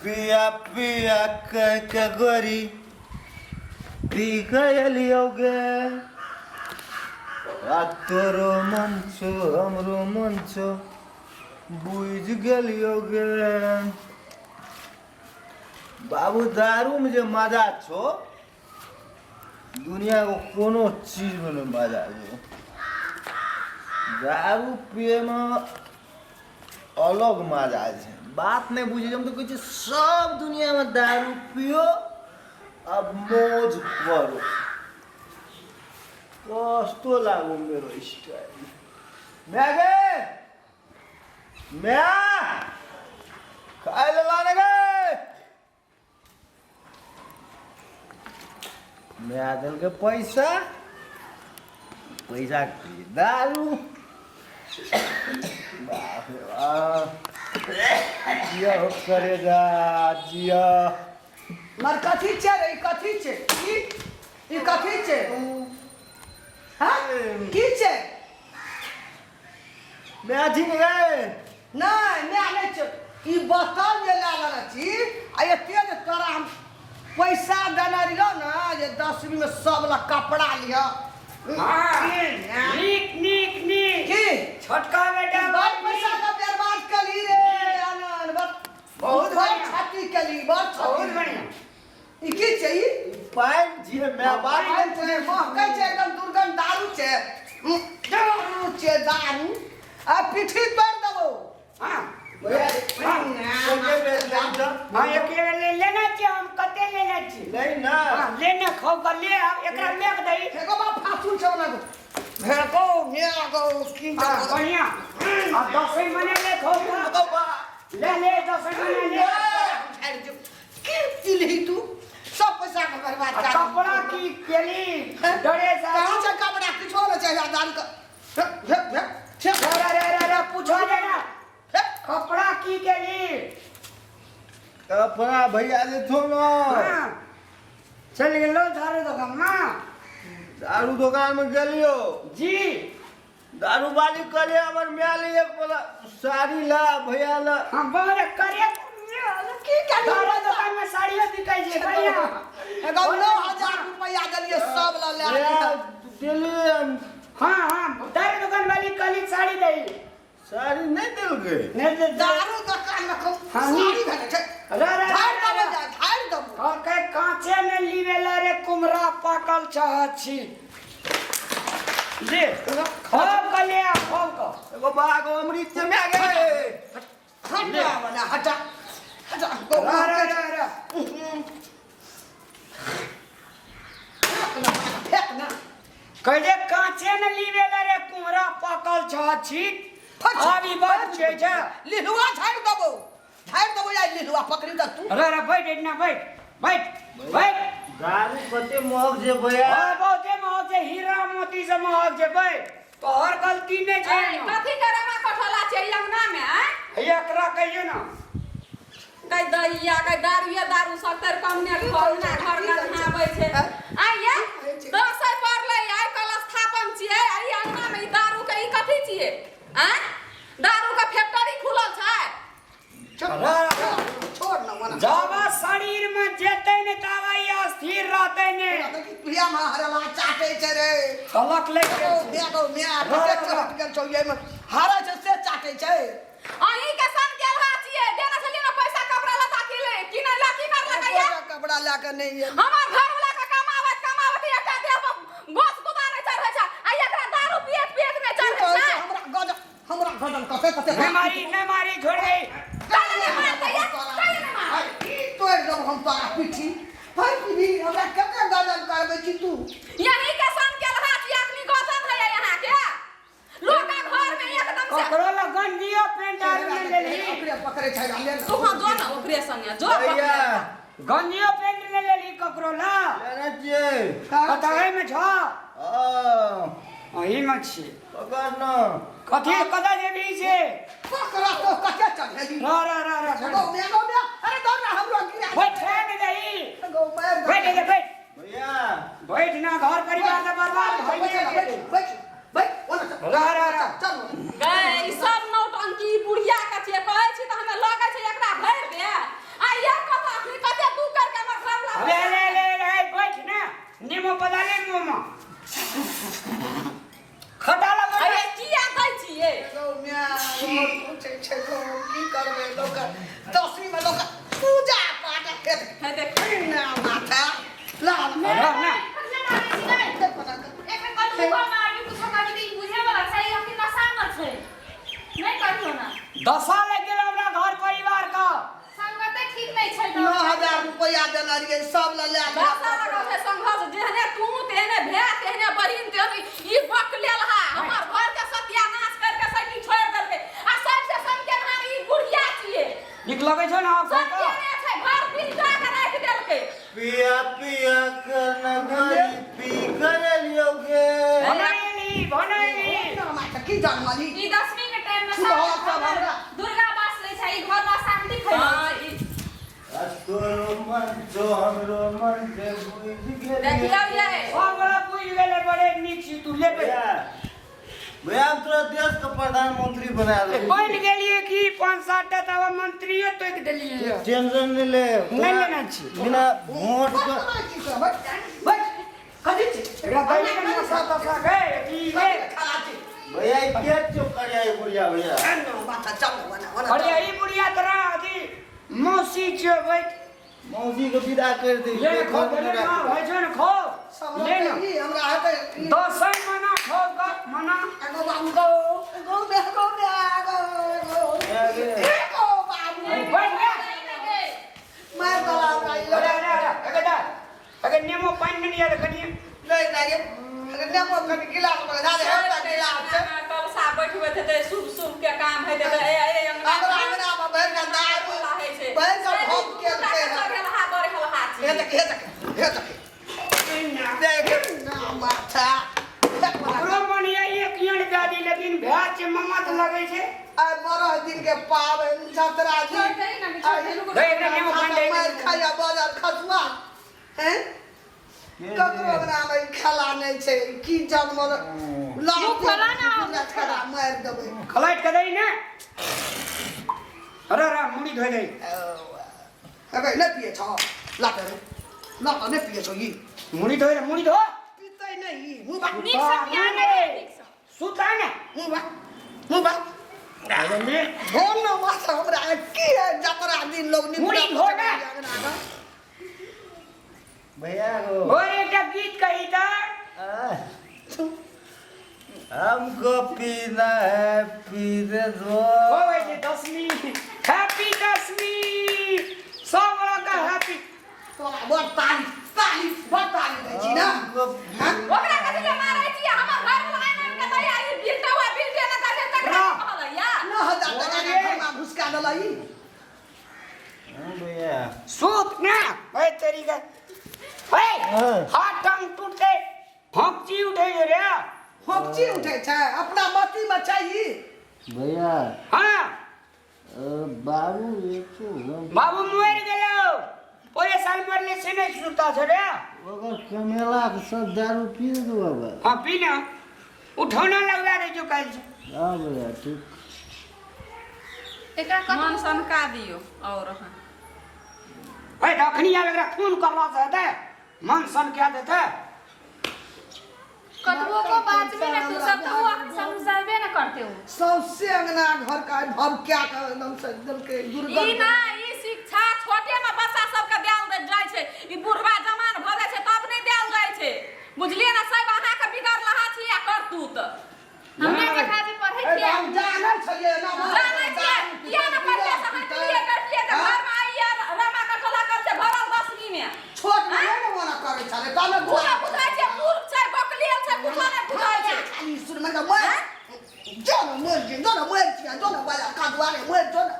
पिया पिया कह के गोरी पी गयलियो गे। आ तोरो मन छो हमरो मन छो बुझि गेलियो गे। बाबू दारू में जे मजा छो दुनिया को कोनो चीज में नहीं मजा छो। दारू पिए में अलग मजा छै। बात नहीं बुझे हम तो कहै छियै सब दुनिया में दारू पियो अब मौज करो। कस्तो लागो मेरो स्टाइल। म्या गे म्या खाइ ले लाने गे। म्या देलकै पैसा पैसा दारू। बाप रे बाप जिया हो करेजा जिया। मर कथी छै रे? ई कथी छै? ई ई कथी छै? हाँ की छै? म्या छी ने गे। नहि म्या नहि छै। ई बोतल जे लए लेने छी आ एते जे तोरा हम पैसा देने रहियौ ने जे 10वीं में सब लए कपड़ा लिह। हाँ, नीक नीक नीक। की छोटका बेटा बड़ पैसा के बर्बाद कली रे आनंद। बड़ बहुत बड़ बढ़िया। क्षति कली, बड़ क्षति। बहुत बढ़िया। ई की छै? ई पानि छियै my बाप। पानि छै, महकै छै एकदम दुर्गंध दारू छै। दारू छै दारू। आ पीठी तोड़ि देबौ। हाँ। भैया, एके बेर लै तऽ। हाँ, एके बेर ले लेना छियै हम। कते लेने छी? लै ना। हाँ, लेने खाउ कऽ ले आब एकरा मेघ दही। एगो बाप फासुल छै ओना भेको मेघ की। हाँ, बढ़िया। आ दसैँ मनेले खाउ कऽ ले ले दसैँ मनेले। की पीलही तू? सब पैसा के बर्बाद आ कर। कपड़ा की केली? ड्रेस आ कहाँ छै कपड़ा? किछो नहि छै दारू के। हे हे हे छे। रे रे रे रे पूछो जे ना हे कपड़ा की केली? कपड़ा भैया जे थो न। हाँ, चल गेलो दारू दोकान में। दारू दोकान में गेलियो जी। दारू वाली कहलिए हमर my ले एक बोला साड़ी ला भैया ला। हाँ, बड़े करे की केली? दारू दोकान में साड़ियो बिकै छै भैया। एगो 9000 रुपया देलियै सब लए ले। भैया देलिए हम। हाँ हाँ, दारू दुकान वाली कहली साड़ी दही। साड़ी नहीं देलकै। नहीं दे दारू दोकान में खूब हाँ, साड़ी भेटै छै। रे रे झाड़ि देबौ जा, झाड़ि देबौ। कहलकै कांचे में लिवेला रे कुमरा पाकल छह छी ले खूब क ले आ खूब क। एगो बाग अमृत से my गे। हटा बना हटा हटा। रे रे रे रे फेक ना। कहले कांचे में लिवेला रे कुमरा पाकल छह छी। आब ई बात बुझै छै। लिलुआ झाड़ि देबौ, झाड़ि देबौ या लिलुआ पकड़ी दे तू। रे रे बैठ एतना बैठ बैठ बैठ। दारू कते महग छै भैया? हाँ, बहुते महग छै, हीरा मोती से महग छै। बैठ, तोहर गलती नहि छै। ऐ, कथी करे में कठला छै अंगना में? आँय? हैया एकरा कहियो ना। कै दैया कै दारुए दारू सत्तर कम ने अंगना घर गन्हाबै छै। आँय ये दसै पड़लै आइ कल स्थापन छियै आ ई अंगना में ई दारू के ई कथी छियै? आँय दारू के फैक्ट्री खुलल छै? छोड़ ना मना। जाबा शरीर में जेतै ने ताबा ई अस्थिर रहतै ने। देखी प्रिया में हरला चाटे छै रे। तलक ले गो म्या गो म्या कते चोट गेल छौ एहिमे हारै छै से चाटे छै। अहीं के सन केलहा छियै देने छलियै ने पैसा कपड़ा लत्ता किनै किनै ला की करलकै ये? एकोटा कपड़ा लए के नहि एल। हमर घर वाला के कमावत कमावत एकटा देह पर गोस गुदा नहि चढ़ै छै आ एकरा दारू पियत पियत नहि की चढ़ै कहै छै। छै हमरा गजब हमरा गजब कते कते नहि मारी नहि मारी छोड़ दे। काहे नहि मारतै ये? काहे नहि मारतै? ई तोड़ि देब हम तोरा पिट्ठी। भाइ पीबी हमरा कते गजब करबै छी तू? यही के सन केलहा छियै अखनी गजब होइए यहाँ के लोक घर में एकदम से। ककरो लग गंजियो पेंट आर नहि लेलही। ओकरे पकड़ै छै ले तू हाँ जो ना ओकरे संगे जो भैया पकड़े। गंजियो पेंट नहि लेलही ककरो ला। लेने छियै। कतऽ एहिमे छौ? हाँ, एहिमे छी। पकड़ न। कथी कतऽ जेबही से? पकड़ा तो कते चढ़ेली। रह रह रह रह गौ म्या गौ म्या अरे दौड़ ना हमरो गिरा। बैठ ने दही। गौ मार बैठ दे बैठ। भैया बैठ ना, घर परिवार से बर्बाद भइए बैठ गेलै। बैठ बैठ ओना चल। रह रह रह चल। गै ई सब नौटंकी बुढ़िया के छियै। कहै छी तऽ हमे लगै छै एकरा भरि दे आ ये दसवीं में लोग पूजा पाठ हेत हे देख ना माथा लाल रह ना देखो ना एखन कतबो मारबी कुछो करबी तऽ ई बुझे वाला छै ई अखन नशा मे छै नहि करियौ ना दशा लागि गेल हमरा घर परिवार का संगते ठीक नहि छै तऽ 9,000 रुपया देने रहियै सब लऽ लए दशा लगल छै संघर्ष जेहने तू तेहने भै तेहने बहिन तेहने ई बकलेल हा हमर घर के सत्यानाश करके सैनी छोड़ि देलकै आ सबसे संकेनहार ई बुढ़िया छियै नीक लगै छौ ने आब सब घर का? केने छै घर बिलटा के राखि देलकै पिया पिया करना गरी पी कर लियोगे भनैली भनैली माथा की जानमली ई दसवीं के टाइम में तू सब बहुत सब घर में हमरा। दुर्गा वास लै छै ई घर में अशांति फैलल हाँ, छै ई तोरो मन जो हमरो मन के बुझ गेलियै देखियौ ये सब बड़ा बुझि गेलै बड़े नीक छी तू लेबै भैया भैया हम तोरा देश के प्रधानमंत्री बना देबो बनि गेलियै कि पाँच सात टा तब मंत्रिये तोकि देलियै टेंशन नहीं ले नहि लेना छी बिना वोट के एकरा दैली ने नशा तशा गए कि ले भैया ई के चुप कर जाए बुढ़िया भैया अरे ई बुढ़िया तोरा अथी मौसी छियो बैठ मौसी के विदा कर दे ले खो ले ना भाई छो ने खो ले ना दसै मना खो ग मना बैठ गे अरे अरे अरे अगे दा अगे नेमो पानि नहीं आले कनी कलसा बैठबैत हेतै शुभ शुभ के काम हेतै तऽ ए ए अंगना होइ छै हेलहा बड़ हेलहा छी हमरो मन ये एक यण दे दी लेकिन भै छै ममा तऽ लगै छै आइ 12 दिन के पाबनि जतरा जी छोड़ दही ना, छोड़ दही, रुको। दे एकरा नेमो पानि दे मारि खाइया बाजार खसुआ हैं ककरो अंगना मे खेला नहि छै की जनमल मुँह खोला ना। खेला मारि देबै खलाइट के दही ने अरे अरे मुड़ी धोइ दही अगे नहि पिए छौ लाटे रे लाटे नहि पिए छौ ई मुड़ी धोइ रे मुड़ी धो पीतै नहि ई मुँह बा नीक से पिया ने रे, नीक से। सुता ने मुँह बा मुँह बा अरे ने धोन न माथा हमरा की है जतरा दिन लोग मुड़ी धो ने। अंगना भैया हो और एकटा गीत कही तऽ हमको पीना है पीने दो हो गई छै दसमी हैप्पी दसमी सब लड़का हैप्पी तोरा बड़ ताली ताली बड़ ताली दै छी ना हमको हाँ? ओकरा कथी ले मारै छी हमर घर वाला आइन आइन के दैया ई बिलटवा बिलटे न दे तकरा ना। कहलैया 9,000 टका के घरमा घुसका देलही हाँ भैया सूत ना ओए तेरी के ओए हाँ। हाथ टांग टूटते होंकची उठे रे होकची उठै छै अपना मती मे छै ई भैया हाँ बाबू एक तो बाबू मरि गेलो ओए साल मरले से नहीं सुनता छ रे ओकर कमेला के सब दारू पी दू अब हाँ पी ना उठौना लगवा दे जो काल से हाँ भैया ठीक एकरा मन कतबो सनका दियो और अहाँ ओए अखनी आब एकरा खून करला से हेतै मन सन क्या देतै कतबो को बाजबी ने तू सब तऽ ओ अखन समझाबे ने करते हो सौंसे अंगना घर का भभक्या के एकदम से देलकै ई दुर्गंध ना ई शिक्षा छोटे में बच्चा सबके देल जाइ छै ई बुढ़वा जवान भऽ जाइ छै तब नहि देल जाइ छै बुझलियै ने सब अहाँके बिगड़लहा छी आ करतूत हमरा जकाँ जे पढ़ै ए, छियै हम जानै छलियै ना जानै छियै किया ने पढ़ले से हम किए करतियै तऽ घरमे आइए रमा के टोला कर छै भरल दसमी में छोट में नहि ने मना करै छलै तब ने कुछो बुझाइ छै मूर्ख छै बकलेल छै कुछो नहि बुझाइ छै खाली सुन में मर जो न मर जे जो न मर छियै जो न बाजार का दुआरे मर जो न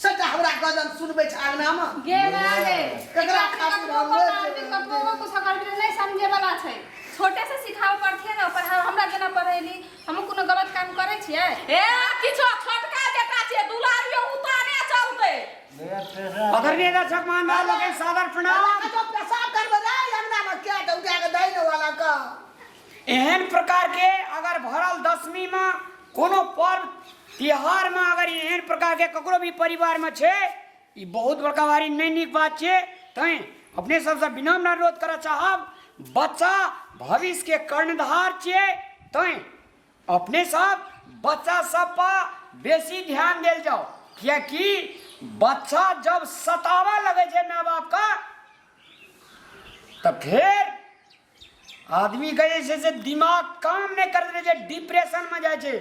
सबटा हमरा गजन सुनबै छै अंगना मे गे माय गे केकरा एकरा खातिर कतबो हम को मरि मारबी जेबै? कतबो को कुछ करबी तऽ नहि समझे वाला छै छोटे से सिखाबऽ पड़थिन ने पढ़ा हमरा जेना पढ़ैली हम कोनो गलत काम करै छियै ए किछो छोटका बेटा छियै दुलारियो उताने चलतै भैया पैसा आदरणीय दर्शक महानुभाव लोकनि सादर प्रणाम कतौ पेशाब करबै रे अंगना मे क्या के उठा के दै ने वाला का एहन प्रकार के अगर भरल दशमी में कोनो पर्व त्योहार में अगर एहन प्रकार के ककरो भी परिवार में छै ई बहुत बड़का भारी नहि नीक बात छै तैं अपने सबसँ विनम्र अनुरोध करऽ चाहब बच्चा भविष्य के कर्णधार छियै तैं अपने सब बच्चा सब पर बेसी ध्यान देल जाओ कियाकि बच्चा जब सताबऽ लगै छै माय बापके तऽ फेर आदमीके जे छै से दिमाग काम नहि करैत रहै छै डिप्रेशनमे जाइ छै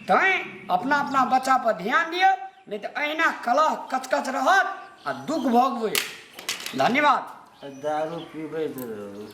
तैँ अपना अपना बच्चापर ध्यान दियौ नहि तऽ अहिना कलह कचकच रहत आ दुःख भोगबै। धन्यवाद। दारू पीबैत रहू।